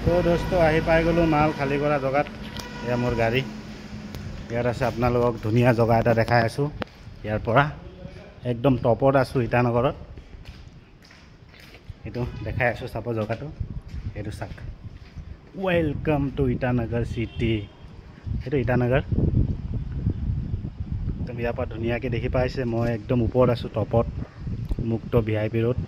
তো দোস্ত আহি পাই গ'লোঁ মাল খালী কৰা জেগাত। এয়া মোৰ গাড়ী ইয়াত আছে। আপোনালোকক ধুনীয়া জেগা এটা দেখাই আছোঁ। ইয়াৰ পৰা একদম টপত আছোঁ ইটানগৰত। এইটো দেখাই আছোঁ, চাব জেগাটো। এইটো চাওক, welcome to Itanagar city. এইটো ইটানগৰ। একদম ইয়াৰ পৰা ধুনীয়াকৈ দেখি পাইছে। মই একদম ওপৰত আছোঁ, টপত, মুক্ত VIP road.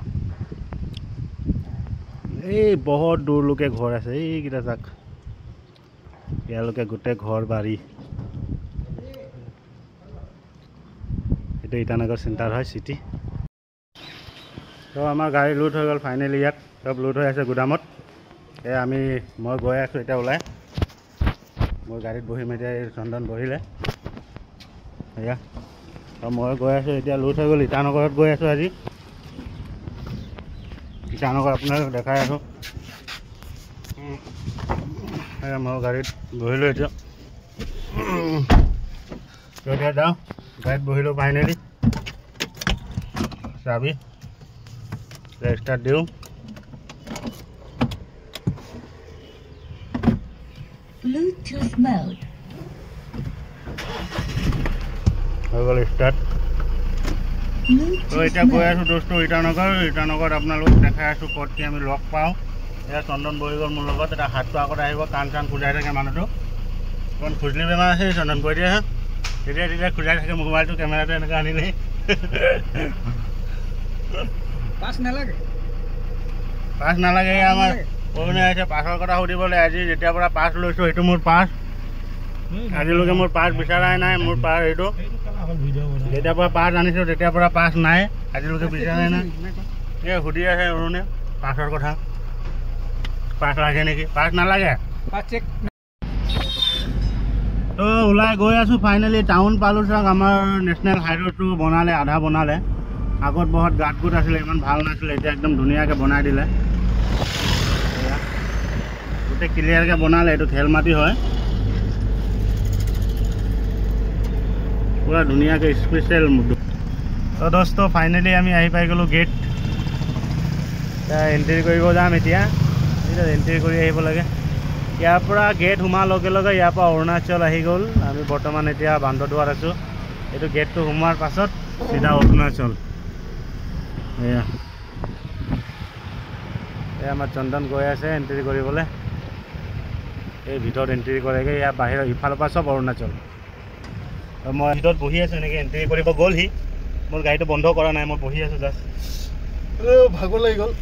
এই বহুত দূৰলৈকে ঘৰ আছে। এইকেইটা চাওক, ইয়ালৈকে গোটেই ঘৰ বাৰী। এইটো ইটানগৰ চেণ্টাৰ হয়, চিটি। তো আমাৰ গাড়ী লোড হৈ গ'ল ফাইনেলি। ইয়াত চব লোড হৈ আছে গুদামত। এই মই গৈ আছোঁ এতিয়া ওলাই। মই গাড়ীত বহিম এতিয়া। এই চন্দন বহিলে এয়া। মই গৈ আছোঁ এতিয়া, লোড হৈ গ'ল। ইটানগৰত গৈ আছোঁ আজি। ইটানগৰ আপোনালোক দেখাই আছোঁ। এয়া মই গাড়ীত বহিলোঁ এতিয়া। এতিয়া যাওঁ, গাড়ীত বহিলোঁ ফাইনেলি। চাবি ষ্টাৰ্ট দিওঁ। Bluetooth mode. হৈ গ'ল ষ্টাৰ্ট। তো এতিয়া গৈ আছোঁ দোস্ত ইটানগৰ। ইটানগৰত আপোনালোকক দেখাই আছোঁ ক'ত কি আমি লগ পাওঁ। এতিয়া চন্দন বহি গ'ল মোৰ লগত। এটা হাতটো আগত আহিব, কাণ চান খোজাই থাকে মানুহটো। অকণ খুজলি বেমাৰ আছে চন্দন, কৈ দিয়া। তেতিয়া তেতিয়া খোজাই থাকে মোবাইলটো, কেমেৰাটো এনেকৈ আনিলেই। পাছ নালাগে, পাছ নালাগে। আমাৰ অৰুণে আহিছে পাছৰ কথা সুধিবলৈ। আজি যেতিয়াৰ পৰা পাছ লৈছোঁ, সেইটো মোৰ পাছ। আজিলৈকে মোৰ পাছ বিচৰাই নাই। মোৰ পাছ এইটো, যেতিয়াৰ পৰা পাছ আনিছোঁ তেতিয়াৰ পৰা পাছ নাই, আজিলৈকে বিচৰাই নাই। এই সুধি আছে অৰুণে পাছৰ কথা, পাছ লাগে নেকি? পাছ নালাগে। তো ওলাই গৈ আছোঁ ফাইনেলি টাউন পালোঁ। চাওক, আমাৰ নেশ্যনেল হাইৱেটো বনালে, আধা বনালে। আগত বহুত গাঁত গোট আছিলে, ইমান ভাল নাছিলে। এতিয়া একদম ধুনীয়াকৈ বনাই দিলে, গোটেই ক্লিয়াৰকৈ বনালে। এইটো খেল মাটি হয়, পূৰা ধুনীয়াকৈ স্পেচিয়েল। তো দোস্ত ফাইনেলি আমি আহি পাই গ'লোঁ গেট। এণ্ট্ৰি কৰিব যাম এতিয়া। এণ্ট্ৰি কৰি আহিব লাগে। ইয়াৰ পৰা গেট সোমোৱাৰ লগে লগে ইয়াৰ পৰা অৰুণাচল আহি গ'ল। আমি বৰ্তমান এতিয়া বান্দৰদুৱাত আছোঁ। এইটো গেটটো সোমোৱাৰ পাছত চিধা অৰুণাচল। এয়া এই আমাৰ চন্দন গৈ আছে এণ্ট্ৰি কৰিবলৈ। এই ভিতৰত এণ্ট্ৰি কৰেগৈ। ইয়াৰ বাহিৰৰ ইফালৰ পৰা চব অৰুণাচল। মই ভিতৰত বহি আছোঁ, এনেকৈ এণ্ট্ৰি কৰিব গ'লহি। মোৰ গাড়ীটো বন্ধ কৰা নাই, মই বহি আছোঁ জাষ্ট। ভাগৰ লাগি গ'ল।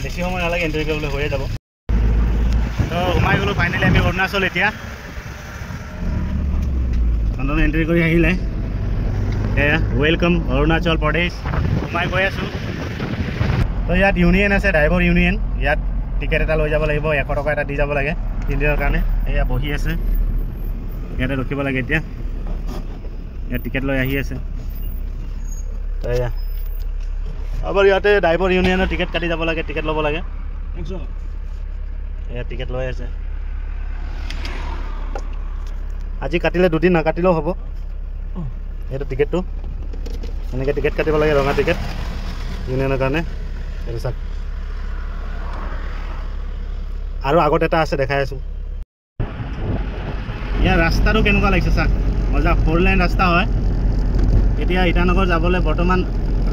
বেছি সময় নালাগে এণ্ট্ৰি কৰিবলৈ, হৈয়ে যাব। তো সোমাই গ'লোঁ ফাইনেলি আমি অৰুণাচল এতিয়া। চন্দন এণ্ট্ৰি কৰি আহিলে। এয়া welcome Arunachal Pradesh. সোমাই গৈ আছোঁ। তো ইয়াত ইউনিয়ন আছে, ড্ৰাইভাৰ ইউনিয়ন। ইয়াত টিকেট এটা লৈ যাব লাগিব, 100 টকা এটা দি যাব লাগে তিনিদিনৰ কাৰণে। এয়া বহি আছে, ইয়াতে ৰখিব লাগে এতিয়া। ইয়াত টিকেট লৈ আহি আছে। তো এয়া আবাৰ ইয়াতে ড্ৰাইভাৰ ইউনিয়নৰ টিকেট কাটি যাব লাগে, টিকেট ল'ব লাগে। এয়া টিকেট লৈ আছে। আজি কাটিলে দুদিন নাকাটিলেও হ'ব। এইটো টিকেটটো এনেকৈ টিকেট কাটিব লাগে, ৰঙা টিকেট ইউনিয়নৰ কাৰণে। এইটো চাওক, আৰু আগত এটা আছে, দেখাই আছোঁ। ইয়াৰ ৰাস্তাটো কেনেকুৱা লাগিছে চাওক, মজা 4 লাইন ৰাস্তা হয়। এতিয়া ইটানগৰ যাবলৈ বৰ্তমান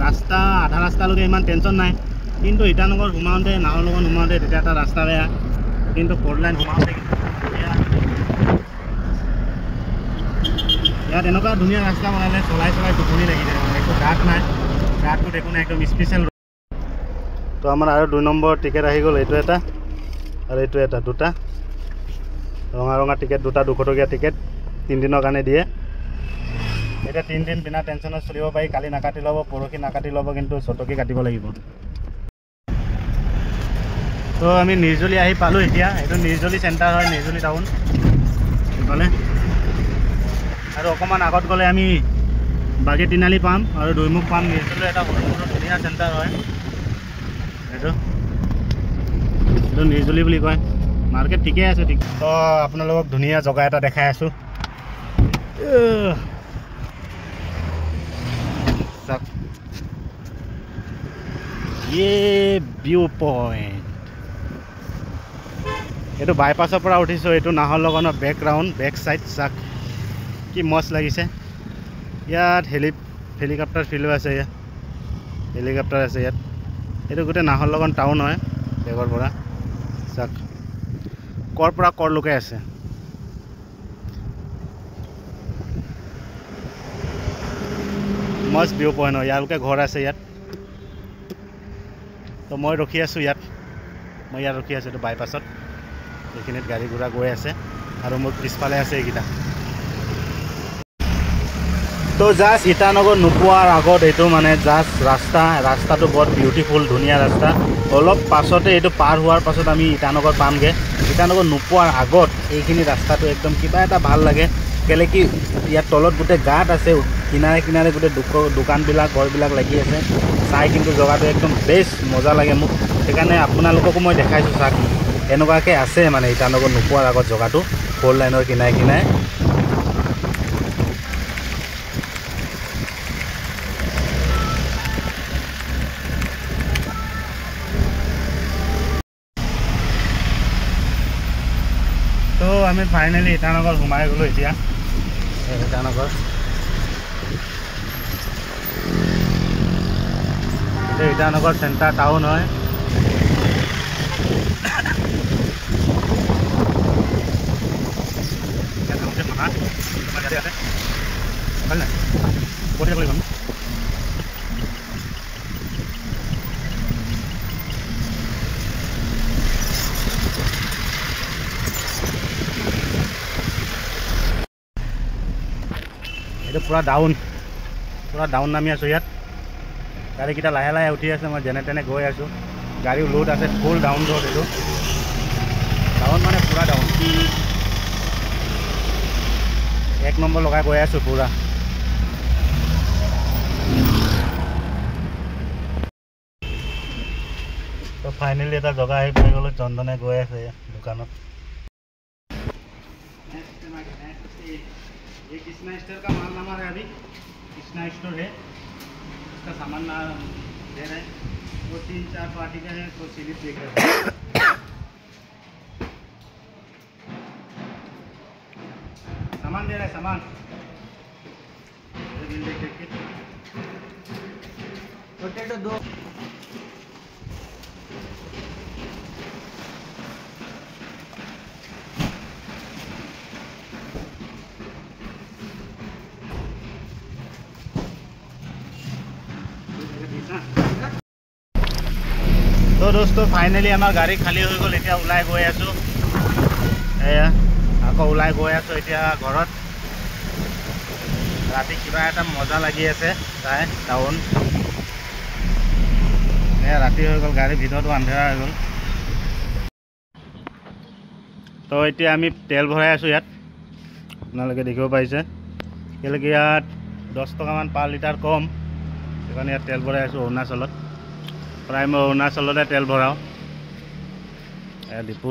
ৰাস্তা আধা ৰাস্তালৈকে ইমান টেনশ্যন নাই, কিন্তু ইটানগৰ সোমাওঁতে, নাহৰলগুন সোমাওঁতে তেতিয়া এটা ৰাস্তা বেয়া। কিন্তু 4 লাইন সোমাওঁতে ইয়াত এনেকুৱা ধুনীয়া ৰাস্তা বনালে, চলাই চলাই টোপনি লাগি যায়। একো গাঁত নাই, গাঁত গোট একো নাই, একদম স্পেচিয়েল। তো আমাৰ আৰু 2 নম্বৰ টিকেট আহি গ'ল। এইটো এটা আৰু এইটো এটা, দুটা ৰঙা ৰঙা টিকেট, দুটা 200 টকীয়া টিকেট 3 দিনৰ কাৰণে দিয়ে। এতিয়া 3 দিন বিনা টেনশ্যনত চলিব পাৰি। কালি নাকাটি ল'ব, পৰহি নাকাটি ল'ব, কিন্তু চটকি কাটিব লাগিব। তো আমি নিৰ্জুলি আহি পালোঁ এতিয়া। এইটো নিৰ্জুলি চেণ্টাৰ হয়, নিৰ্জুলি টাউন এইফালে। আৰু অকণমান আগত গ'লে আমি বাগী তিনিআলি পাম আৰু দৈমুখ পাম। নিৰ্জুলি এটা সৰু সৰু ধুনীয়া চেণ্টাৰ হয়। এইটো এইটো নিৰ্জুলি বুলি কয়। মাৰ্কেট ঠিকেই আছে, ঠিক। তো আপোনালোকক ধুনীয়া জেগা এটা দেখাই আছোঁ। চাওক। ইয়ে ভিউ পইণ্ট। এইটো বাইপাছৰ পৰা উঠিছোঁ, এইটো নাহৰলগনৰ বেকগ্ৰাউণ্ড, বেক চাইড। চাক কি মস্ত লাগিছে। ইয়াত হেলিকপ্টাৰ ফিল্ডো আছে, ইয়াত হেলিকপ্টাৰ আছে ইয়াত। এইটো গোটেই নাহৰলগন টাউন হয় বেগৰ পৰা। চাক ক'ৰ পৰা ক'ৰলৈকে আছে। মস্ত ভিউ পইণ্ট হয়, ইয়ালৈকে ঘৰ আছে ইয়াত। তো মই ৰখি আছোঁ ইয়াত, মই ইয়াত ৰখি আছোঁ এইটো বাইপাছত। এইখিনিত গাড়ী ঘোঁৰা গৈ আছে আৰু মোৰ পিছফালে আছে এইকেইটা। তো জাষ্ট ইটানগৰ নোপোৱাৰ আগত এইটো মানে জাষ্ট ৰাস্তা, ৰাস্তাটো বৰ বিউটিফুল, ধুনীয়া ৰাস্তা। অলপ পাছতে এইটো পাৰ হোৱাৰ পাছত আমি ইটানগৰ পামগৈ। ইটানগৰ নোপোৱাৰ আগত এইখিনি ৰাস্তাটো একদম কিবা এটা ভাল লাগে। কেলে কি ইয়াত তলত গোটেই গাঁত আছে, কিনাৰে কিনাৰে গোটেই দোকানবিলাক, ঘৰবিলাক লাগি আছে। চাই কিন্তু জেগাটো একদম বেষ্ট মজা লাগে মোক, সেইকাৰণে আপোনালোককো মই দেখাইছোঁ। চাওক এনেকুৱাকৈ আছে মানে ইটানগৰ নোপোৱাৰ আগত জেগাটো, ফ'ৰ লাইনৰ কিনাৰে কিনাৰে। তো আমি ফাইনেলি ইটানগৰ সোমাই গ'লোঁ এতিয়া। ইটানগৰ, এইটো ইটানগৰ চেণ্টাৰ টাউন হয়। এইটো পূৰা ডাউন, পূৰা ডাউন নামি আছোঁ ইয়াত। গাড়ীকেইটা লাহে লাহে উঠি আছে, মই যেনে তেনে গৈ আছোঁ। গাড়ীও লোড আছে, ফুল ডাউন ৰোড এইটো। ডাউন মানে পূৰা ডাউন, এক নম্বৰ লগাই গৈ আছোঁ পূৰা। তো ফাইনেলি এটা জেগা আহি পাই গ'লোঁ। চন্দনে গৈ আছে দোকানত। ये कृष्णा स्टोर का माल नंबर है, अभी कृष्णा स्टोर है, उसका सामान ना दे रहे हैं। वो 3-4 पार्टी का है, तो स्लिप देख रहे हैं। सामान दे रहे हैं, सामान बिल देख देख के। पोटैटो 2। তো দোস্ত ফাইনেলি আমাৰ গাড়ী খালী হৈ গ'ল, এতিয়া ওলাই গৈ আছোঁ। এয়া আকৌ ওলাই গৈ আছোঁ এতিয়া ঘৰত। ৰাতি কিবা এটা মজা লাগি আছে চাই টাউন। এয়া ৰাতি হৈ গ'ল, গাড়ীৰ ভিতৰতো আন্ধেৰা হৈ গ'ল। তো এতিয়া আমি তেল ভৰাই আছোঁ ইয়াত, আপোনালোকে দেখিব পাৰিছে। কেলেকি ইয়াত 10 টকামান পাৰ লিটাৰ কম, সেইকাৰণে ইয়াত তেল ভৰাই আছোঁ অৰুণাচলত। প্ৰায় মই অৰুণাচলতে তেল ভৰাওঁ। এয়া ডিপু।